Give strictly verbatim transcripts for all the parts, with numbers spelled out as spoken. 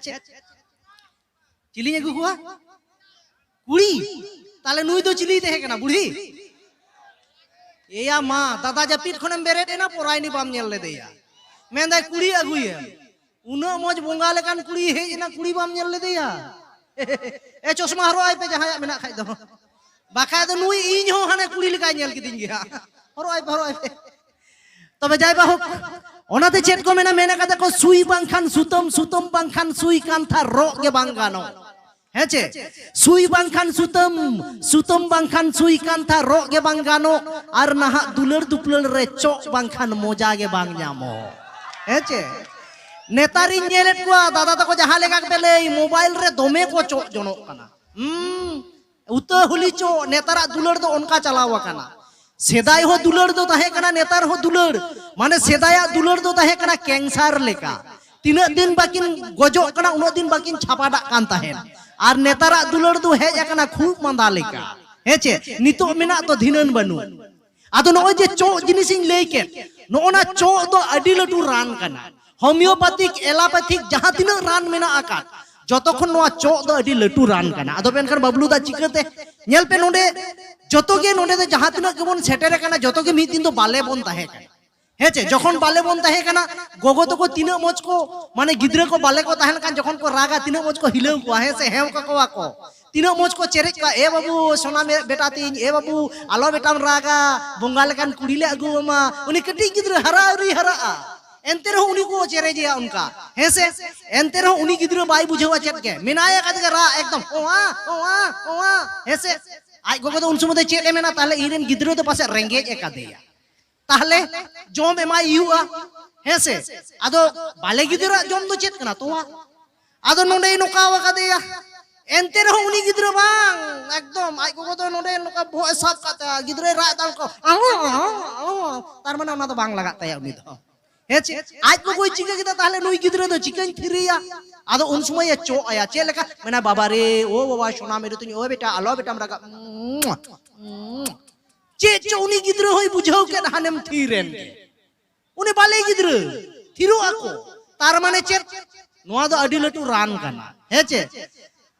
ᱪᱮᱫ? ᱪᱤᱞᱤᱧ ᱟᱹᱜᱩ ᱠᱚᱣᱟ? ᱠᱩᱲᱤ᱾ ᱛᱟᱦᱞᱮ ᱱᱩᱭ ᱫᱚ ᱪᱤᱞᱤᱭ ᱛᱟᱦᱮᱸ ᱠᱟᱱᱟ? ᱵᱩᱲᱦᱤ? ᱮᱭᱟ ᱢᱟ, ᱫᱟᱫᱟ ᱡᱟᱹᱯᱤᱫ ᱠᱷᱚᱱᱮᱢ ᱵᱮᱨᱮᱫ ᱮᱱᱟ, ᱯᱚᱨᱟᱭᱱᱤ ᱵᱟᱢ ᱧᱮᱞ ᱞᱮᱫᱮᱭᱟ᱾ ᱢᱮᱱᱫᱟᱭ ᱠᱩᱲᱤ ᱟᱹᱜᱩᱭᱮᱢ᱾ ᱩᱱᱟᱹᱜ ᱢᱚᱡᱽ ᱵᱚᱸᱜᱟ ᱞᱮᱠᱟᱱ ᱠᱩᱲᱤ ᱦᱮᱡ ᱮᱱᱟ, ᱠᱩᱲᱤ ᱵᱟᱢ ᱧᱮᱞ ᱞᱮᱫᱮᱭᱟ? ᱮ, ᱪᱚᱥᱢᱟ ᱦᱚᱨᱚᱜ ᱟᱭ ᱯᱮ ᱡᱟᱦᱟᱸᱭᱟᱜ ᱢᱮᱱᱟᱜ ᱠᱷᱟᱡ ᱫᱚ᱾ ᱵᱟᱠᱷᱟᱡ ᱫᱚ ᱱᱩᱭ ᱤᱧ ᱦᱚᱸ ᱦᱟᱱᱮ ᱠᱩᱲᱤ ᱞᱮᱠᱟᱭ ᱧᱮᱞ ᱠᱤᱫᱤᱧ ᱜᱮᱭᱟ᱾ ᱦᱚᱨᱚᱜ ᱟᱭ ᱯᱮ, ᱦᱚᱨᱚᱜ ᱟᱭ ᱯᱮ᱾ ᱛᱚᱵᱮ ᱡᱟᱭ ᱵᱟᱦᱳᱠ, ᱚᱱᱟᱛᱮ ᱪᱮᱫ ᱠᱚ ᱢᱮᱱᱟ, ᱢᱮᱱ ᱟᱠᱟᱫᱟ ᱠᱚ, ᱥᱩᱭ ᱵᱟᱝᱠᱷᱟᱱ ᱥᱩᱛᱟᱹᱢ, ᱥᱩᱛᱟᱹᱢ ᱵᱟᱝᱠᱷᱟᱱ ᱥᱩᱭ ᱠᱟᱱᱛᱷᱟ ᱨᱚᱜ ᱜᱮ ᱵᱟᱝ ᱜᱟᱱᱚᱜ᱾ ᱦᱮᱸ ᱪᱮ? ᱥᱩᱭ ᱵᱟᱝᱠᱷᱟᱱ ᱥᱩᱛᱟᱹᱢ, ᱥᱩᱛᱟᱹᱢ ᱵᱟᱝᱠᱷᱟᱱ ᱥᱩᱭ ᱠᱟᱱᱛᱷᱟ ᱨᱚᱜ ᱜᱮ ᱵᱟᱝ ᱜᱟᱱᱚᱜ᱾ ᱟᱨ ᱱᱟᱦᱟᱜ ᱫᱩᱞᱟᱹᱲ ᱫᱩᱯᱞᱟᱹᱲ ᱨᱮ ᱪᱚᱜ ᱵᱟᱝᱠᱷᱟᱱ ᱢᱚᱡᱟ ᱜᱮ ᱵᱟᱝ ᱧᱟᱢᱚᱜ᱾ ᱦᱮᱸ ᱪᱮ? ᱱᱮᱛᱟᱨᱤᱧ ᱧᱮᱞᱮᱫ ᱠᱚᱣᱟ ᱫᱟᱫᱟ ᱛᱟᱠᱚ ᱡᱟᱦᱟᱸ ᱞᱮᱠᱟ ᱜᱮᱯᱮ ᱞᱟᱹᱭ, ᱢᱳᱵᱟᱭᱤᱞ ᱨᱮ ᱫᱚᱢᱮ ᱠᱚ ᱪᱚᱜ ᱡᱚᱱᱚᱜ ᱠᱟᱱᱟ᱾ ᱦᱩᱸ, ᱩᱛᱟᱹ ᱦᱩᱞᱤ ᱪᱚᱜ, ᱱᱮᱛᱟᱨᱟᱜ ᱫᱩᱞᱟᱹᱲ ᱫᱚ ᱚᱱᱠᱟ ᱪᱟᱞᱟᱣ ᱟᱠᱟᱱᱟ᱾ ᱥᱮᱫᱟᱭ ᱦᱚᱸ ᱫᱩᱞᱟᱹᱲ ᱫᱚ ᱛᱟᱦᱮᱸ ᱠᱟᱱᱟ, ᱱᱮᱛᱟᱨ ᱦᱚᱸ ᱫᱩᱞᱟᱹᱲ᱾ ᱢᱟᱱᱮ ᱥᱮᱫᱟᱭᱟᱜ ᱫᱩᱞᱟᱹᱲ ᱫᱚ ᱛᱟᱦᱮᱸ ᱠᱟᱱᱟ ᱠᱮᱱᱥᱟᱨ ᱞᱮᱠᱟ᱾ ᱛᱤᱱᱟᱹᱜ ᱫᱤᱱ ᱵᱟᱹᱠᱤᱱ ᱜᱚᱡᱚᱜ ᱠᱟᱱᱟ, ᱩᱱᱟᱹᱜ ᱫᱤᱱ ᱵᱟᱹᱠᱤᱱ ᱪᱷᱟᱯᱟᱰᱟᱜ ᱠᱟᱱ ᱛᱟᱦᱮᱸᱫ᱾ ᱟᱨ ᱱᱮᱛᱟᱨᱟᱜ ᱫᱩᱞᱟᱹᱲ ᱫᱚ ᱦᱮᱡ ᱟᱠᱟᱱᱟ ᱠᱷᱩᱜ ᱢᱟᱸᱫᱟ ᱞᱮᱠᱟ᱾ ᱦᱮᱸ ᱪᱮ? ᱱᱤᱛᱚᱜ ᱢᱮᱱᱟᱜ ᱫᱚ ᱫᱷᱤᱱᱟᱹᱱ ᱵᱟᱹᱱᱩᱜ᱾ ᱟᱫᱚ ᱱᱚᱜᱼᱚᱭ ᱡᱮ ᱪᱚᱜ ᱡᱤᱱᱤᱥᱤᱧ ᱞᱟᱹᱭ ᱠᱮᱫ, ᱱᱚᱜᱼᱚ ᱱᱟ ᱪᱚᱜ ᱫᱚ ᱟᱹᱰᱤ ᱞᱟᱹᱴᱩ ᱨᱟᱱ ᱠᱟᱱᱟ᱾ ᱦᱳᱢᱤᱭᱳᱯᱟᱛᱷᱤᱠ, ᱮᱞᱟᱯᱟᱛᱷᱤᱠ ᱡᱟᱦᱟᱸ ᱛᱤᱱᱟᱹᱜ ᱨᱟᱱ ᱢᱮᱱᱟᱜ ᱟᱠᱟᱫ, ᱡᱚᱛᱚ ᱠᱷᱚᱱ ᱱᱚᱣᱟ ᱪᱚᱜ ᱫᱚ ᱟᱹᱰᱤ ᱞᱟᱹᱴᱩ ᱨᱟᱱ ᱠᱟᱱᱟ᱾ ᱟᱫᱚ ᱢᱮᱱᱠᱷᱟᱱ ᱵᱟᱹᱵᱞᱩ ᱫᱟ ᱪᱤᱠᱟᱹᱛᱮ? ᱧᱮᱞ ᱯᱮ ᱱᱚᱰᱮ, ᱡᱚᱛᱚ ᱜᱮ ᱱᱚᱰᱮ ᱫᱚ ᱡᱟᱦᱟᱸ ᱛᱤᱱᱟᱹᱜ ᱜᱮᱵᱚᱱ ᱥᱮᱴᱮᱨ ᱟᱠᱟᱱᱟ, ᱡᱚᱛᱚ ᱜᱮ ᱢᱤᱫ ᱫᱤᱱ ᱫᱚ ᱵᱟᱞᱮ ᱵᱚᱱ ᱛᱟᱦᱮᱸ ᱠᱟᱱᱟ᱾ ᱦᱮᱸ ᱪᱮ? ᱡᱚᱠᱷᱚᱱ ᱵᱟᱞᱮ ᱵᱚᱱ ᱛᱟᱦᱮᱸ ᱠᱟᱱᱟ, ᱜᱚᱜᱚ ᱛᱟᱠᱚ ᱛᱤᱱᱟᱹᱜ ᱢᱚᱡᱽ ᱠᱚ, ᱢᱟᱱᱮ ᱜᱤᱫᱽᱨᱟᱹ ᱠᱚ ᱵᱟᱞᱮ ᱠᱚ ᱛᱟᱦᱮᱸ ᱞᱮᱱᱠᱷᱟᱱ ᱡᱚᱠᱷᱚᱱ ᱠᱚ ᱨᱟᱜᱟ, ᱛᱤᱱᱟᱹᱜ ᱢᱚᱡᱽ ᱠᱚ ᱦᱤᱞᱟᱹᱣ ᱠᱚᱣᱟ, ᱦᱮᱸ ᱥᱮ? ᱦᱮᱸᱣ ᱠᱟᱠᱚᱣᱟ ᱠᱚ᱾ ᱛᱤᱱᱟᱹᱜ ᱢᱚᱡᱽ ᱠᱚ ᱪᱮᱨᱮᱡ ᱠᱚᱣᱟ, "ᱮ ᱵᱟᱹᱵᱩ, ᱥᱳᱱᱟ ᱢᱮ-, ᱵᱮᱴᱟ ᱛᱤᱧ, ᱮ ᱵᱟᱹᱵᱩ, ᱟᱞᱚ ᱵᱮᱴᱟᱢ ᱨᱟᱜᱟ, ᱵᱚᱸᱜᱟ ᱞᱮᱠᱟᱱ ᱠᱩᱲᱤ ᱞᱮ ᱟᱹᱜᱩ ᱟᱢᱟ᱾" ᱩᱱᱤ ᱠᱟᱹᱴᱤᱡ ᱜᱤᱫᱽᱨᱟᱹ ᱦᱟᱨᱟ ᱟᱹᱣᱨᱤ ᱦᱟᱨᱟᱜᱼᱟ, ᱮᱱᱛᱮ ᱨᱮᱦᱚᱸ ᱩᱱᱤ ᱠᱚ ᱪᱮᱨᱮᱡᱮᱭᱟ ᱚᱱᱠᱟ, ᱦᱮᱸ ᱥᱮ? ᱮᱱᱛᱮ ᱨᱮᱦᱚᱸ ᱩᱱᱤ ᱜᱤᱫᱽᱨᱟᱹ ᱵᱟᱭ ᱵᱩᱡᱷᱟᱹᱣᱟ ᱪᱮᱫ ᱜᱮ, ᱢᱮᱱᱟᱭᱟ ᱠᱟᱡᱮ ᱨᱟᱜ ᱮᱠᱫᱚᱢ, "ᱳᱣᱟ, ᱳᱣᱟ, ᱳᱣᱟ", ᱦᱮᱸ ᱥᱮ? ᱟᱡ ᱜᱚᱜᱚ ᱫᱚ ᱩᱱ ᱥᱚᱢᱚᱭ ᱫᱚ ᱪᱮᱫ ᱮ ᱢᱮᱱᱟ, "ᱛᱟᱦᱞᱮ ᱤᱧ ᱨᱮᱱ ᱜᱤᱫᱽᱨᱟᱹ ᱫᱚ ᱯᱟᱥᱮᱡ ᱨᱮᱸᱜᱮᱡ ᱟᱠᱟᱫᱮᱭᱟ, ᱛᱟᱦᱞᱮ ᱡᱚᱢ ᱮᱢᱟᱭ ᱦᱩᱭᱩᱜᱼᱟ", ᱦᱮᱸ ᱥᱮ? ᱟᱫᱚ ᱵᱟᱞᱮ ᱜᱤᱫᱽᱨᱟᱹᱣᱟᱜ ᱡᱚᱢ ᱫᱚ ᱪᱮᱫ ᱠᱟᱱᱟ? ᱛᱚᱣᱟ᱾ ᱟᱫᱚ ᱱᱚᱰᱮᱭ ᱱᱚᱠᱟᱣ ᱟᱠᱟᱫᱮᱭᱟ᱾ ᱮᱱᱛᱮ ᱨᱮᱦᱚᱸ ᱩᱱᱤ ᱜᱤᱫᱽᱨᱟᱹ ᱵᱟᱝ, ᱮᱠᱫᱚᱢ ᱟᱡ ᱜᱚᱜᱚ ᱫᱚ ᱱᱚᱰᱮ ᱱᱚᱝᱠᱟ ᱵᱚᱦᱚᱜ ᱮ ᱥᱟᱵ ᱠᱟᱜ ᱛᱟᱭᱟ, ᱜᱤᱫᱽᱨᱟᱹᱭ ᱨᱟᱜ ᱮᱫᱟ, ᱚᱱᱠᱟ, ᱛᱟᱨ ᱢᱟᱱᱮ ᱚᱱᱟ ᱫᱚ ᱵᱟᱝ ᱞᱟᱜᱟᱜ ᱛᱟᱭᱟ ᱩᱱᱤ ᱫᱚ᱾ ᱦᱮᱸ ᱪᱮ? ᱟᱡ ᱜᱚᱜᱚᱭ ᱪᱤᱠᱟᱹ ᱠᱮᱫᱟ, ᱛᱟᱦᱞᱮ ᱱᱩᱭ ᱜᱤᱫᱽᱨᱟᱹ ᱫᱚ ᱪᱤᱠᱟᱹᱧ ᱛᱷᱤᱨᱮᱭᱟ? ᱟᱫᱚ ᱩᱱ ᱥᱚᱢᱚᱭ ᱮ ᱪᱚᱜ ᱟᱭᱟ, ᱪᱮᱫ ᱞᱮᱠᱟ? ᱢᱮᱱᱟ, "ᱵᱟᱵᱟ ᱨᱮ, ᱳ ᱵᱟᱵᱟ, ᱥᱳᱱᱟ ᱢᱤᱨᱩ ᱛᱤᱧ, ᱳ ᱵᱮᱴᱟ, ᱟᱞᱚ ᱵᱮᱴᱟᱢ ᱨᱟᱜᱟ, ᱩᱢ, ᱩᱢ᱾" ᱪᱮᱫ ᱪᱚ ᱩᱱᱤ ᱜᱤᱫᱽᱨᱟᱹ ᱦᱚᱸᱭ ᱵᱩᱡᱷᱟᱹᱣ ᱠᱮᱫ, ᱦᱟᱱᱮᱢ ᱛᱷᱤᱨ ᱮᱱ ᱜᱮ᱾ ᱩᱱᱤ ᱵᱟᱞᱮ ᱜᱤᱫᱽᱨᱟᱹ ᱛᱷᱤᱨᱚᱜ ᱟᱠᱚ᱾ ᱛᱟᱨ ᱢᱟᱱᱮ ᱪᱮᱫ? ᱱᱚᱣᱟ ᱫᱚ ᱟᱹᱰᱤ ᱞᱟᱹᱴᱩ ᱨᱟᱱ ᱠᱟᱱᱟ, ᱦᱮᱸ ᱪᱮ?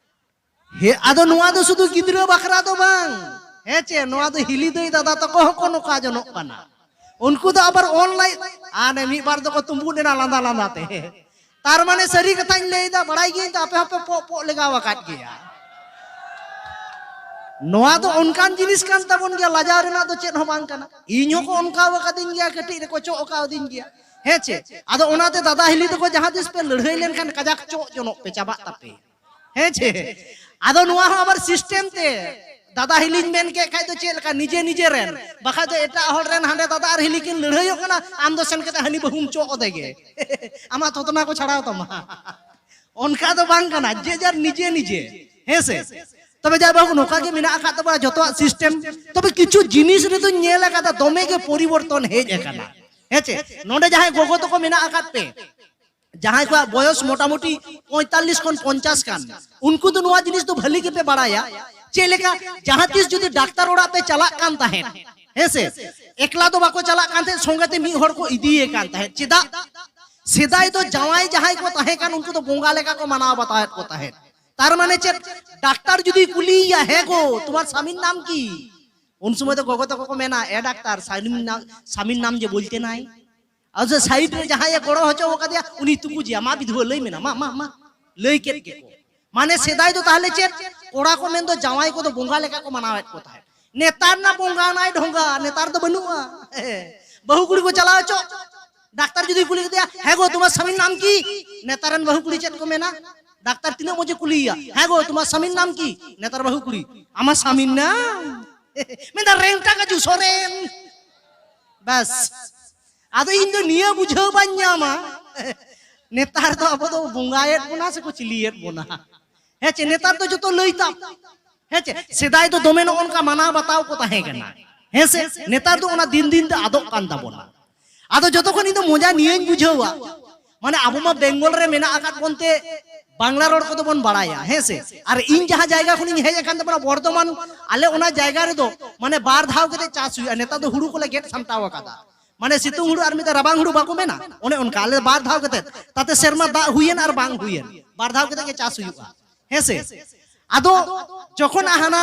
ᱦᱮᱸ, ᱟᱫᱚ ᱱᱚᱣᱟ ᱫᱚ ᱥᱩᱫᱷᱩ ᱜᱤᱫᱽᱨᱟᱹ ᱵᱟᱠᱷᱨᱟ ᱫᱚ ᱵᱟᱝ, ᱦᱮᱸ ᱪᱮ? ᱱᱚᱣᱟ ᱫᱚ ᱦᱤᱞᱤ ᱫᱟᱹᱭ ᱫᱟᱫᱟ ᱛᱟᱠᱚ ᱦᱚᱸᱠᱚ ᱱᱚᱝᱠᱟ ᱡᱚᱱᱚᱜ ᱠᱟᱱᱟ᱾ ᱩᱱᱠᱩ ᱫᱚ ᱟᱵᱟᱨ ᱚᱱᱞᱟᱭᱤᱱ, ᱟᱨ ᱢᱤᱫ ᱵᱟᱨ ᱫᱚᱠᱚ ᱛᱩᱸᱵᱩᱫ ᱮᱱᱟ ᱞᱟᱸᱫᱟ ᱞᱟᱸᱫᱟ ᱛᱮ᱾ ᱛᱟᱨ ᱢᱟᱱᱮ ᱥᱟᱹᱨᱤ ᱠᱟᱛᱷᱟᱧ ᱞᱟᱹᱭᱫᱟ, ᱵᱟᱲᱟᱭ ᱜᱤᱭᱟᱹᱧ ᱛᱚ ᱟᱯᱮ ᱦᱚᱸᱯᱮ ᱯᱚᱜ ᱯᱚᱜ ᱞᱮᱜᱟᱣ ᱟᱠᱟᱫ ᱜᱮᱭᱟ᱾ ᱱᱚᱣᱟ ᱫᱚ ᱚᱱᱠᱟᱱ ᱡᱤᱱᱤᱥ ᱠᱟᱱ ᱛᱟᱵᱚᱱ ᱜᱮᱭᱟ, ᱞᱟᱡᱟᱣ ᱨᱮᱱᱟᱜ ᱫᱚ ᱪᱮᱫ ᱦᱚᱸ ᱵᱟᱝ ᱠᱟᱱᱟ᱾ ᱤᱧ ᱦᱚᱸᱠᱚ ᱚᱱᱠᱟᱣ ᱟᱠᱟᱫᱤᱧ ᱜᱮᱭᱟ, ᱠᱟᱹᱴᱤᱡ ᱨᱮᱠᱚ ᱪᱚᱜ ᱟᱠᱟᱣᱫᱤᱧ ᱜᱮᱭᱟ, ᱦᱮᱸ ᱪᱮ? ᱟᱫᱚ ᱚᱱᱟᱛᱮ ᱫᱟᱫᱟ ᱦᱤᱞᱤ ᱛᱟᱠᱚ ᱡᱟᱦᱟᱸ ᱛᱤᱥ ᱯᱮ ᱞᱟᱹᱲᱦᱟᱹᱭ ᱞᱮᱱᱠᱷᱟᱱ ᱠᱟᱡᱟᱠ ᱪᱚᱜ ᱡᱚᱱᱚᱜ ᱯᱮ, ᱪᱟᱵᱟᱜ ᱛᱟᱯᱮ, ᱦᱮᱸ ᱪᱮ? ᱟᱫᱚ ᱱᱚᱣᱟ ᱦᱚᱸ ᱟᱵᱟᱨ ᱥᱤᱥᱴᱮᱢ ᱛᱮ, ᱫᱟᱫᱟ ᱦᱤᱞᱤᱧ ᱢᱮᱱ ᱠᱮᱫ ᱠᱷᱟᱡ ᱫᱚ ᱪᱮᱫ ᱞᱮᱠᱟ, ᱱᱤᱡᱮ ᱱᱤᱡᱮ ᱨᱮᱱ, ᱵᱟᱠᱷᱟᱡ ᱫᱚ ᱮᱴᱟᱜ ᱦᱚᱲ ᱨᱮᱱ ᱦᱟᱸᱰᱮ ᱫᱟᱫᱟ ᱟᱨ ᱦᱤᱞᱤ ᱠᱤᱱ ᱞᱟᱹᱲᱦᱟᱹᱭᱚᱜ ᱠᱟᱱᱟ, ᱟᱢ ᱫᱚ ᱥᱮᱱ ᱠᱟᱛᱮ ᱦᱟᱹᱱᱤ ᱵᱟᱹᱦᱩᱢ ᱪᱚᱜ ᱚᱫᱮ ᱜᱮ᱾ ᱟᱢᱟᱜ ᱛᱷᱚᱛᱱᱟ ᱠᱚ ᱪᱷᱟᱲᱟᱣ ᱛᱟᱢᱟ᱾ ᱚᱱᱠᱟ ᱫᱚ ᱵᱟᱝ ᱠᱟᱱᱟ, ᱡᱮ ᱡᱟᱨ ᱱᱤᱡᱮ ᱱᱤᱡᱮ, ᱦᱮᱸ ᱥᱮ? ᱛᱚᱵᱮ ᱡᱟᱭ ᱵᱟᱹᱵᱩ, ᱱᱚᱝᱠᱟ ᱜᱮ ᱢᱮᱱᱟᱜ ᱟᱠᱟᱫ ᱛᱟᱵᱚᱱᱟ ᱡᱚᱛᱚᱣᱟᱜ ᱥᱤᱥᱴᱮᱢ᱾ ᱛᱚᱵᱮ ᱠᱤᱪᱷᱩ ᱡᱤᱱᱤᱥ ᱨᱮᱫᱚᱧ ᱧᱮᱞ ᱟᱠᱟᱫᱟ, ᱫᱚᱢᱮ ᱜᱮ ᱯᱚᱨᱤᱵᱚᱨᱛᱚᱱ ᱦᱮᱡ ᱟᱠᱟᱱᱟ, ᱦᱮᱸ ᱪᱮ? ᱱᱚᱰᱮ ᱡᱟᱦᱟᱸᱭ ᱜᱚᱜᱚ ᱛᱟᱠᱚ ᱢᱮᱱᱟᱜ ᱟᱠᱟᱫ ᱯᱮ, ᱡᱟᱦᱟᱸᱭ ᱠᱚᱣᱟᱜ ᱵᱚᱭᱚᱥ ᱢᱚᱴᱟᱢᱩᱴᱤ ᱯᱚᱸᱭᱛᱟᱞᱞᱤᱥ ᱠᱷᱚᱱ ᱯᱚᱧᱪᱟᱥ ᱜᱟᱱ, ᱩᱱᱠᱩ ᱫᱚ ᱱᱚᱣᱟ ᱡᱤᱱᱤᱥ ᱫᱚ ᱵᱷᱟᱹᱞᱤ ᱜᱮᱯᱮ ᱵᱟᱲᱟᱭᱟ᱾ ᱪᱮᱫ ᱞᱮᱠᱟ, ᱡᱟᱦᱟᱸ ᱛᱤᱥ ᱡᱩᱫᱤ ᱰᱟᱠᱛᱟᱨ ᱚᱲᱟᱜ ᱯᱮ ᱪᱟᱞᱟᱜ ᱠᱟᱱ ᱛᱟᱦᱮᱸᱫ, ᱦᱮᱸ ᱥᱮ, ᱮᱠᱞᱟ ᱫᱚ ᱵᱟᱠᱚ ᱪᱟᱞᱟᱜ ᱠᱟᱱ ᱛᱟᱦᱮᱸᱫ, ᱥᱚᱸᱜᱮ ᱛᱮ ᱢᱤᱫ ᱦᱚᱲ ᱠᱚ ᱤᱫᱤᱭᱮ ᱠᱟᱱ ᱛᱟᱦᱮᱸᱫ᱾ ᱪᱮᱫᱟᱜ? ᱥᱮᱫᱟᱭ ᱫᱚ ᱡᱟᱶᱟᱭ ᱡᱟᱦᱟᱸᱭ ᱠᱚ ᱛᱟᱦᱮᱸ ᱠᱟᱱ, ᱩᱱᱠᱩ ᱫᱚ ᱵᱚᱸᱜᱟ ᱞᱮᱠᱟ ᱠᱚ ᱢᱟᱱᱟᱣ ᱵᱟᱛᱟᱣᱮᱫ ᱠᱚ ᱛᱟᱦᱮᱸᱫ᱾ ᱛᱟᱨ ᱢᱟᱱᱮ ᱪᱮᱫ? ᱰᱟᱠᱛᱟᱨ ᱡᱩᱫᱤ ᱠᱩᱞᱤᱭᱮᱭᱟ, "ᱦᱮᱸ ᱜᱳ, ᱛᱳᱢᱟᱨ ᱥᱟᱢᱤᱨ ᱱᱟᱢ ᱠᱤ?" ᱩᱱ ᱥᱚᱢᱚᱭ ᱫᱚ ᱜᱚᱜᱚ ᱛᱟᱠᱚ ᱠᱚ ᱢᱮᱱᱟ, "ᱮ ᱰᱟᱠᱛᱟᱨ, ᱥᱟᱢᱤᱨ ᱱᱟᱢ, ᱥᱟᱢᱤᱨ ᱱᱟᱢ ᱡᱮ ᱵᱚᱞᱛᱮ ᱱᱟᱭ?" ᱟᱨ ᱥᱮ ᱥᱟᱭᱤᱰ ᱨᱮ ᱡᱟᱦᱟᱸᱭ ᱮ ᱜᱚᱲᱚ ᱦᱚᱪᱚ ᱟᱠᱟᱫᱮᱭᱟ, ᱩᱱᱤ ᱛᱩᱠᱩᱡᱮᱭᱟ, "ᱢᱟ ᱵᱤᱫᱷᱩᱣᱟᱹ, ᱞᱟᱹᱭ ᱢᱮ ᱱᱟ, ᱢᱟ, ᱢᱟ, ᱢᱟ᱾" ᱞᱟᱹᱭ ᱠᱮᱫ ᱜᱮᱠᱚ᱾ ᱢᱟᱱᱮ ᱥᱮᱫᱟᱭ ᱫᱚ ᱛᱟᱦᱞᱮ ᱪᱮᱫ? ᱠᱚᱲᱟ ᱠᱚ ᱢᱮᱱᱫᱚ ᱡᱟᱶᱟᱭ ᱠᱚᱫᱚ ᱵᱚᱸᱜᱟ ᱞᱮᱠᱟ ᱠᱚ ᱢᱟᱱᱟᱣᱮᱫ ᱠᱚ ᱛᱟᱦᱮᱸᱫ᱾ ᱱᱮᱛᱟᱨ ᱱᱟ ᱵᱚᱸᱜᱟ ᱱᱟᱭ ᱰᱷᱚᱸᱜᱟ, ᱱᱮᱛᱟᱨ ᱫᱚ ᱵᱟᱹᱱᱩᱜᱼᱟ᱾ ᱵᱟᱹᱦᱩ ᱠᱩᱲᱤ ᱠᱚ ᱪᱟᱞᱟᱣ ᱦᱚᱪᱚ, ᱰᱟᱠᱛᱟᱨ ᱡᱩᱫᱤ ᱠᱩᱞᱤ ᱠᱮᱫᱮᱭᱟ, "ᱦᱮᱸ ᱜᱳ, ᱛᱳᱢᱟᱨ ᱥᱟᱢᱤᱨ ᱱᱟᱢ ᱠᱤ?" ᱱᱮᱛᱟᱨ ᱨᱮᱱ ᱵᱟᱹᱦᱩ ᱠᱩᱲᱤ ᱪᱮᱫ ᱠᱚ ᱢᱮᱱᱟ? ᱰᱟᱠᱛᱟᱨ ᱛᱤᱱᱟᱹᱜ ᱢᱚᱡᱮ ᱠᱩᱞᱤᱭᱮᱭᱟ, "ᱦᱮᱸ ᱜᱳ, ᱛᱳᱢᱟᱨ ᱥᱟᱢᱤᱨ ᱱᱟᱢ ᱠᱤ?" ᱱᱮᱛᱟᱨ ᱵᱟᱹᱦᱩ ᱠᱩᱲᱤ, "ᱟᱢᱟᱜ ᱥᱟᱢᱤᱨ ᱱᱟᱢ?" ᱢᱮᱱᱫᱟ, "ᱨᱮᱝᱴᱟ ᱠᱟᱡᱩ ᱥᱚᱨᱮᱱ᱾" ᱵᱟᱥ᱾ ᱟᱫᱚ ᱤᱧ ᱫᱚ ᱱᱤᱭᱟᱹ ᱵᱩᱡᱷᱟᱹᱣ ᱵᱟᱹᱧ ᱧᱟᱢᱟ, ᱱᱮᱛᱟᱨ ᱫᱚ ᱟᱵᱚ ᱫᱚ ᱵᱚᱸᱜᱟᱭᱮᱫ ᱵᱚᱱᱟ ᱥᱮᱠᱚ ᱪᱤᱞᱤᱭᱮᱫ ᱵᱚᱱᱟ? ᱦᱮᱸ ᱪᱮ? ᱱᱮᱛᱟᱨ ᱫᱚ ᱡᱚᱛᱚ ᱞᱟᱹᱭ ᱛᱟᱢ᱾ ᱦᱮᱸ ᱪᱮ? ᱥᱮᱫᱟᱭ ᱫᱚ ᱫᱚᱢᱮ ᱱᱚᱜᱼᱚ ᱱᱚᱝᱠᱟ ᱢᱟᱱᱟᱣ ᱵᱟᱛᱟᱣ ᱠᱚ ᱛᱟᱦᱮᱸ ᱠᱟᱱᱟ᱾ ᱦᱮᱸ ᱥᱮ? ᱱᱮᱛᱟᱨ ᱫᱚ ᱚᱱᱟ ᱫᱤᱱ ᱫᱤᱱ ᱛᱮ ᱟᱫᱚᱜ ᱠᱟᱱ ᱛᱟᱵᱚᱱᱟ᱾ ᱟᱫᱚ ᱡᱚᱛᱚ ᱠᱷᱚᱱ ᱤᱧ ᱫᱚ ᱢᱚᱡᱟ ᱱᱤᱭᱟᱹᱧ ᱵᱩᱡᱷᱟᱹᱣᱟ, ᱢᱟᱱᱮ ᱟᱵᱚ ᱢᱟ ᱵᱮᱝᱜᱚᱞ ᱨᱮ ᱢᱮᱱᱟᱜ ᱟᱠᱟᱫ ᱵᱚᱱ ᱛᱮ ᱵᱟᱝᱞᱟ ᱨᱚᱲ ᱠᱚᱫᱚ ᱵᱚᱱ ᱵᱟᱲᱟᱭᱟ, ᱦᱮᱸ ᱥᱮ? ᱟᱨ ᱤᱧ ᱡᱟᱦᱟᱸ ᱡᱟᱭᱜᱟ ᱠᱷᱚᱱᱤᱧ ᱦᱮᱡ ᱟᱠᱟᱱ ᱛᱟᱵᱚᱱᱟ ᱵᱚᱨᱫᱷᱚᱢᱟᱱ, ᱟᱞᱮ ᱚᱱᱟ ᱡᱟᱭᱜᱟ ᱨᱮᱫᱚ ᱢᱟᱱᱮ ᱵᱟᱨ ᱫᱷᱟᱣ ᱠᱟᱛᱮ ᱪᱟᱥ ᱦᱩᱭᱩᱜᱼᱟ᱾ ᱱᱮᱛᱟᱨ ᱫᱚ ᱦᱩᱲᱩ ᱠᱚᱞᱮ ᱜᱮᱫ ᱥᱟᱢᱴᱟᱣ ᱟᱠᱟᱫᱟ᱾ ᱢᱟᱱᱮ ᱥᱤᱛᱩᱝ ᱦᱩᱲᱩ ᱟᱨ ᱢᱤᱫᱴᱮᱱ ᱨᱟᱵᱟᱝ ᱦᱩᱲᱩ ᱵᱟᱠᱚ ᱢᱮᱱᱟ, ᱚᱱᱮ ᱚᱱᱠᱟ ᱟᱞᱮ ᱵᱟᱨ ᱫᱷᱟᱣ ᱠᱟᱛᱮ, ᱛᱟᱛᱮ ᱥᱮᱨᱢᱟ ᱫᱟᱜ ᱦᱩᱭᱮᱱ ᱟᱨ ᱵᱟᱝ ᱦᱩᱭᱮᱱ, ᱵᱟᱨ ᱫᱷᱟᱣ ᱠᱟᱛᱮ ᱜᱮ ᱪᱟᱥ ᱦᱩᱭᱩᱜᱼᱟ᱾ ᱦᱮᱸ ᱥᱮ? ᱟᱫᱚ ᱡᱚᱠᱷᱚᱱ ᱦᱟᱱᱟ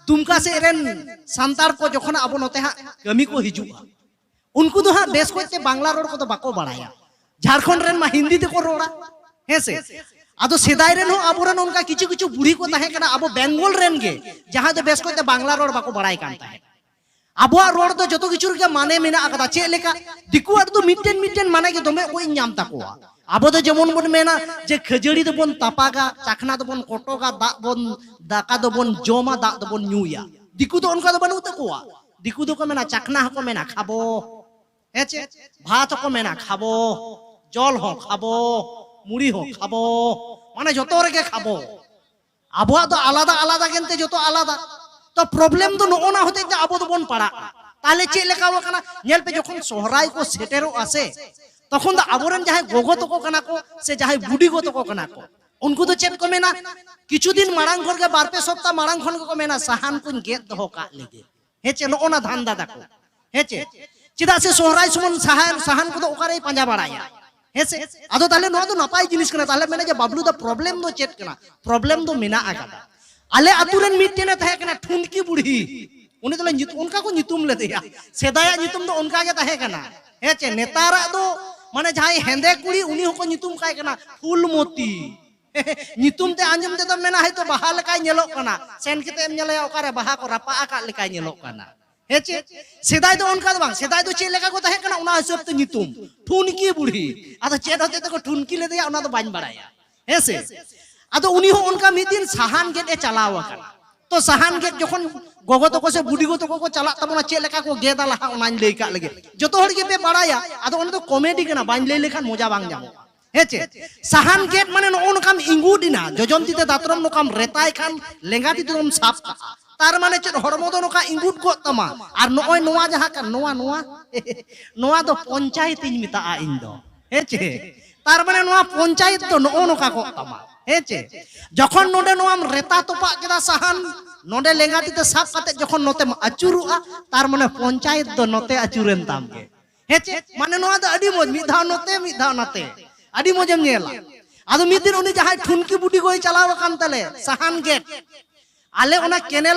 ᱫᱩᱢᱠᱟ ᱥᱮᱫ ᱨᱮᱱ ᱥᱟᱱᱛᱟᱲ ᱠᱚ ᱡᱚᱠᱷᱚᱱ ᱟᱵᱚ ᱱᱚᱛᱮ ᱦᱟᱸᱜ ᱠᱟᱹᱢᱤ ᱠᱚ ᱦᱤᱡᱩᱜᱼᱟ, ᱩᱱᱠᱩ ᱫᱚ ᱦᱟᱸᱜ ᱵᱮᱥ ᱠᱚᱡ ᱛᱮ ᱵᱟᱝᱞᱟ ᱨᱚᱲ ᱠᱚᱫᱚ ᱵᱟᱠᱚ ᱵᱟᱲᱟᱭᱟ᱾ ᱡᱷᱟᱲᱠᱷᱚᱸᱰ ᱨᱮᱱ ᱢᱟ ᱦᱤᱱᱫᱤ ᱛᱮᱠᱚ ᱨᱚᱲᱟ᱾ ᱦᱮᱸ ᱥᱮ? ᱟᱫᱚ ᱥᱮᱫᱟᱭ ᱨᱮᱱ ᱦᱚᱸ ᱟᱵᱚᱨᱮᱱ ᱚᱱᱠᱟ ᱠᱤᱪᱷᱩ ᱠᱤᱪᱷᱩ ᱵᱩᱲᱦᱤ ᱠᱚ ᱛᱟᱦᱮᱸ ᱠᱟᱱᱟ ᱟᱵᱚ ᱵᱮᱝᱜᱚᱞ ᱨᱮᱱ ᱜᱮ, ᱡᱟᱦᱟᱸᱭ ᱫᱚ ᱵᱮᱥ ᱠᱚᱡ ᱛᱮ ᱵᱟᱝᱞᱟ ᱨᱚᱲ ᱵᱟᱠᱚ ᱵᱟᱲᱟᱭ ᱠᱟᱱ ᱛᱟᱦᱮᱸᱫ᱾ ᱟᱵᱚᱣᱟᱜ ᱨᱚᱲ ᱫᱚ ᱡᱚᱛᱚ ᱠᱤᱪᱷᱩ ᱨᱮᱜᱮ ᱢᱟᱱᱮ ᱢᱮᱱᱟᱜ ᱟᱠᱟᱫᱟ᱾ ᱪᱮᱫ ᱞᱮᱠᱟ? ᱫᱤᱠᱩᱣᱟᱜ ᱫᱚ ᱢᱤᱫᱴᱮᱱ ᱢᱤᱫᱴᱮᱱ ᱢᱟᱱᱮ ᱜᱮ ᱫᱚᱢᱮ ᱚᱠᱚᱡ ᱤᱧ ᱧᱟᱢ ᱛᱟᱠᱚᱣᱟ᱾ ᱟᱵᱚ ᱫᱚ ᱡᱮᱢᱚᱱ ᱵᱚᱱ ᱢᱮᱱᱟ ᱡᱮ ᱠᱷᱟᱹᱡᱟᱹᱲᱤ ᱫᱚᱵᱚᱱ ᱛᱟᱯᱟᱜᱟ, ᱪᱟᱠᱷᱱᱟ ᱫᱚᱵᱚᱱ ᱠᱚᱴᱚᱜᱟ, ᱫᱟᱜ ᱵᱚᱱ, ᱫᱟᱠᱟ ᱫᱚᱵᱚᱱ ᱡᱚᱢᱟ, ᱫᱟᱜ ᱫᱚᱵᱚᱱ ᱧᱩᱭᱟ᱾ ᱫᱤᱠᱩ ᱫᱚ ᱚᱱᱠᱟ ᱫᱚ ᱵᱟᱹᱱᱩᱜ ᱛᱟᱠᱚᱣᱟ᱾ ᱫᱤᱠᱩ ᱫᱚᱠᱚ ᱢᱮᱱᱟ, ᱪᱟᱠᱷᱱᱟ ᱦᱚᱸᱠᱚ ᱢᱮᱱᱟ ᱠᱷᱟᱵᱚ, ᱦᱮᱸ ᱪᱮ? ᱵᱷᱟᱛ ᱦᱚᱸᱠᱚ ᱢᱮᱱᱟ ᱠᱷᱟᱵᱚ, ᱡᱚᱞ ᱦᱚᱸ ᱠᱷᱟᱵᱚ, ᱢᱩᱲᱤ ᱦᱚᱸ ᱠᱷᱟᱵᱚ, ᱢᱟᱱᱮ ᱡᱚᱛᱚ ᱨᱮᱜᱮ ᱠᱷᱟᱵᱚ᱾ ᱟᱵᱚᱣᱟᱜ ᱫᱚ ᱟᱞᱟᱫᱟ ᱟᱞᱟᱫᱟ ᱜᱮᱱᱛᱮ ᱡᱚᱛᱚ ᱟᱞᱟᱫᱟ᱾ ᱛᱚ ᱯᱨᱚᱵᱞᱮᱢ ᱫᱚ ᱱᱚᱜᱼᱚ ᱱᱟ ᱦᱚᱛᱮᱡ ᱛᱮ ᱟᱵᱚ ᱫᱚᱵᱚᱱ ᱯᱟᱲᱟᱜᱼᱟ᱾ ᱛᱟᱦᱞᱮ ᱪᱮᱫ ᱞᱮᱠᱟ ᱟᱠᱟᱱᱟ? ᱧᱮᱞ ᱯᱮ, ᱡᱚᱠᱷᱚᱱ ᱥᱚᱦᱨᱟᱭ ᱠᱚ ᱥᱮᱴᱮᱨᱚᱜᱼᱟ ᱥᱮ, ᱛᱚᱠᱷᱚᱱ ᱫᱚ ᱟᱵᱚᱨᱮᱱ ᱡᱟᱦᱟᱸᱭ ᱜᱚᱜᱚ ᱛᱟᱠᱚ ᱠᱟᱱᱟ ᱠᱚ ᱥᱮ ᱡᱟᱦᱟᱸᱭ ᱵᱩᱰᱤ ᱜᱚ ᱛᱟᱠᱚ ᱠᱟᱱᱟ ᱠᱚ, ᱩᱱᱠᱩ ᱫᱚ ᱪᱮᱫ ᱠᱚ ᱢᱮᱱᱟ? ᱠᱤᱪᱷᱩ ᱫᱤᱱ ᱢᱟᱲᱟᱝ ᱠᱷᱚᱱ ᱜᱮ, ᱵᱟᱨ ᱯᱮ ᱥᱚᱯᱛᱟ ᱢᱟᱲᱟᱝ ᱠᱷᱚᱱ ᱜᱮᱠᱚ ᱢᱮᱱᱟ, ᱥᱟᱦᱟᱱ ᱠᱚᱧ ᱜᱮᱫ ᱫᱚᱦᱚ ᱠᱟᱜ ᱞᱮᱜᱮ᱾ ᱦᱮᱸ ᱪᱮ? ᱱᱚᱜᱼᱚ ᱱᱟ ᱫᱷᱟᱱᱫᱟ ᱛᱟᱠᱚ᱾ ᱦᱮᱸ ᱪᱮ? ᱪᱮᱫᱟᱜ ᱥᱮ ᱥᱚᱦᱨᱟᱭ ᱥᱚᱢᱚᱭ ᱥᱟᱦᱟᱱ, ᱥᱟᱦᱟᱱ ᱠᱚᱫᱚ ᱚᱠᱟᱨᱮᱭ ᱯᱟᱸᱡᱟ ᱵᱟᱲᱟᱭᱟ? ᱦᱮᱸ ᱥᱮ? ᱟᱫᱚ ᱛᱟᱦᱞᱮ ᱱᱚᱣᱟ ᱫᱚ ᱱᱟᱯᱟᱭ ᱡᱤᱱᱤᱥ ᱠᱟᱱᱟ᱾ ᱛᱟᱦᱞᱮ ᱢᱮᱱᱟ ᱡᱮ, "ᱵᱟᱵᱞᱩ ᱫᱟ, ᱯᱨᱚᱵᱞᱮᱢ ᱫᱚ ᱪᱮᱫ ᱠᱟᱱᱟ?" ᱯᱨᱚᱵᱞᱮᱢ ᱫᱚ ᱢᱮᱱᱟᱜ ᱟᱠᱟᱫᱟ᱾ ᱟᱞᱮ ᱟᱛᱩ ᱨᱮᱱ ᱢᱤᱫᱴᱮᱱᱮ ᱛᱟᱦᱮᱸ ᱠᱟᱱᱟ, ᱴᱷᱩᱱᱠᱤ ᱵᱩᱲᱦᱤ᱾ ᱩᱱᱤ ᱫᱚᱞᱮ ᱧᱩᱛ-, ᱚᱱᱠᱟ ᱠᱚ ᱧᱩᱛᱩᱢ ᱞᱮᱫᱮᱭᱟ᱾ ᱥᱮᱫᱟᱭᱟᱜ ᱧᱩᱛᱩᱢ ᱫᱚ ᱚᱱᱠᱟ ᱜᱮ ᱛᱟᱦᱮᱸ ᱠᱟᱱᱟ᱾ ᱦᱮᱸ ᱪᱮ? ᱱᱮᱛᱟᱨᱟᱜ ᱫᱚ ᱢᱟᱱᱮ ᱡᱟᱦᱟᱸᱭ ᱦᱮᱸᱫᱮ ᱠᱩᱲᱤ, ᱩᱱᱤ ᱦᱚᱸᱠᱚ ᱧᱩᱛᱩᱢ ᱠᱟᱭ ᱠᱟᱱᱟ ᱯᱷᱩᱞᱢᱚᱛᱤ᱾ ᱧᱩᱛᱩᱢ ᱛᱮ ᱟᱸᱡᱚᱢ ᱛᱮᱫᱚ ᱢᱮᱱᱟ ᱦᱚᱭᱛᱳ ᱵᱟᱦᱟ ᱞᱮᱠᱟᱭ ᱧᱮᱞᱚᱜ ᱠᱟᱱᱟ, ᱥᱮᱱ ᱠᱟᱛᱮ ᱮᱢ ᱧᱮᱞᱮᱭᱟ ᱚᱠᱟᱨᱮ ᱵᱟᱦᱟ ᱠᱚ ᱨᱟᱯᱟᱜ ᱟᱠᱟᱫ ᱞᱮᱠᱟᱭ ᱧᱮᱞᱚᱜ ᱠᱟᱱᱟ᱾ ᱦᱮᱸ ᱪᱮ? ᱥᱮᱫᱟᱭ ᱫᱚ ᱚᱱᱠᱟ ᱫᱚ ᱵᱟᱝ, ᱥᱮᱫᱟᱭ ᱫᱚ ᱪᱮᱫ ᱞᱮᱠᱟ ᱠᱚ ᱛᱟᱦᱮᱸ ᱠᱟᱱᱟ ᱚᱱᱟ ᱦᱤᱥᱟᱹᱵ ᱛᱮ ᱧᱩᱛᱩᱢ, ᱴᱷᱩᱱᱠᱤ ᱵᱩᱲᱦᱤ᱾ ᱟᱫᱚ ᱪᱮᱫ ᱦᱚᱛᱮᱡ ᱛᱮᱠᱚ ᱴᱷᱩᱱᱠᱤ ᱞᱮᱫᱮᱭᱟ ᱚᱱᱟ ᱫᱚ ᱵᱟᱹᱧ ᱵᱟᱲᱟᱭᱟ᱾ ᱦᱮᱸ ᱥᱮ? ᱟᱫᱚ ᱩᱱᱤ ᱦᱚᱸ ᱚᱱᱠᱟ ᱢᱤᱫ ᱫᱤᱱ ᱥᱟᱦᱟᱱ ᱜᱮᱫ ᱮ ᱪᱟᱞᱟᱣ ᱟᱠᱟᱱᱟ᱾ ᱛᱚ ᱥᱟᱦᱟᱱ ᱜᱮᱫ ᱡᱚᱠᱷᱚᱱ ᱜᱚᱜᱚ ᱛᱟᱠᱚ ᱥᱮ ᱵᱩᱰᱤ ᱜᱚ ᱛᱟᱠᱚ ᱠᱚ ᱪᱟᱞᱟᱜ ᱛᱟᱵᱚᱱᱟ, ᱪᱮᱫ ᱞᱮᱠᱟ ᱠᱚ ᱜᱮᱫᱟ ᱞᱟᱦᱟ ᱚᱱᱟᱧ ᱞᱟᱹᱭ ᱠᱟᱜ ᱞᱮᱜᱮ᱾ ᱡᱚᱛᱚ ᱦᱚᱲ ᱜᱮᱯᱮ ᱵᱟᱲᱟᱭᱟ, ᱟᱫᱚ ᱚᱱᱟ ᱫᱚ ᱠᱚᱢᱮᱰᱤ ᱠᱟᱱᱟ, ᱵᱟᱹᱧ ᱞᱟᱹᱭ ᱞᱮᱠᱷᱟᱱ ᱢᱚᱡᱟ ᱵᱟᱝ ᱧᱟᱢᱚᱜᱼᱟ᱾ ᱦᱮᱸ ᱪᱮ? ᱥᱟᱦᱟᱱ ᱜᱮᱫ ᱢᱟᱱᱮ ᱱᱚᱜᱼᱚ ᱱᱚᱝᱠᱟᱢ ᱤᱸᱜᱩᱫ ᱮᱱᱟ, ᱡᱚᱡᱚᱢ ᱛᱤ ᱛᱮ ᱫᱟᱛᱨᱚᱢ ᱱᱚᱝᱠᱟᱢ ᱨᱮᱛᱟᱭ ᱠᱷᱟᱱ ᱞᱮᱸᱜᱟ ᱛᱤ ᱛᱮᱫᱚᱢ ᱥᱟᱵ ᱠᱟᱜᱼᱟ᱾ ᱛᱟᱨ ᱢᱟᱱᱮ ᱪᱮᱫ? ᱦᱚᱲᱢᱚ ᱫᱚ ᱱᱚᱝᱠᱟ ᱤᱸᱜᱩᱫ ᱠᱚᱜ ᱛᱟᱢᱟ᱾ ᱟᱨ ᱱᱚᱜᱼᱚᱭ ᱱᱚᱣᱟ ᱡᱟᱦᱟᱸ ᱠᱟᱱ, ᱱᱚᱣᱟ, ᱱᱚᱣᱟ, ᱱᱚᱣᱟ ᱫᱚ ᱯᱚᱧᱪᱟᱭᱮᱛ ᱤᱧ ᱢᱮᱛᱟᱜᱼᱟ ᱤᱧ ᱫᱚ᱾ ᱦᱮᱸ ᱪᱮ? ᱛᱟᱨ ᱢᱟᱱᱮ ᱱᱚᱣᱟ ᱯᱚᱧᱪᱟᱭᱮᱛ ᱫᱚ ᱱᱚᱜᱼᱚ ᱱᱚᱝᱠᱟ ᱠᱚᱜ ᱛᱟᱢᱟ᱾ ᱦᱮᱸ ᱪᱮ? ᱡᱚᱠᱷᱚᱱ ᱱᱚᱰᱮ ᱱᱚᱣᱟᱢ ᱨᱮᱛᱟ ᱛᱚᱯᱟᱜ ᱠᱮᱫᱟ ᱥᱟᱦᱟᱱ, ᱱᱚᱰᱮ ᱞᱮᱸᱜᱟ ᱛᱤ ᱛᱮ ᱥᱟᱵ ᱠᱟᱛᱮ ᱡᱚᱠᱷᱚᱱ ᱱᱚᱛᱮᱢ ᱟᱹᱪᱩᱨᱚᱜᱼᱟ, ᱛᱟᱨ ᱢᱟᱱᱮ ᱯᱚᱧᱪᱟᱭᱮᱛ ᱫᱚ ᱱᱚᱛᱮ ᱟᱹᱪᱩᱨᱮᱱ ᱛᱟᱢ ᱜᱮ᱾ ᱦᱮᱸ ᱪᱮ? ᱢᱟᱱᱮ ᱱᱚᱣᱟ ᱫᱚ ᱟᱹᱰᱤ ᱢᱚᱡᱽ, ᱢᱤᱫ ᱫᱷᱟᱣ ᱱᱚᱛᱮ, ᱢᱤᱫ ᱫᱷᱟᱣ ᱱᱟᱛᱮ, ᱟᱹᱰᱤ ᱢᱚᱡᱮᱢ ᱧᱮᱞᱟ᱾ ᱟᱫᱚ ᱢᱤᱫ ᱫᱤᱱ ᱩᱱᱤ ᱡᱟᱦᱟᱸᱭ ᱴᱷᱩᱱᱠᱤ ᱵᱩᱰᱤ ᱜᱚᱭ ᱪᱟᱞᱟᱣ ᱟᱠᱟᱱ ᱛᱟᱞᱮ ᱥᱟᱦᱟᱱ ᱜᱮᱫ, ᱟᱞᱮ ᱚᱱᱟ ᱠᱮᱱᱮᱞ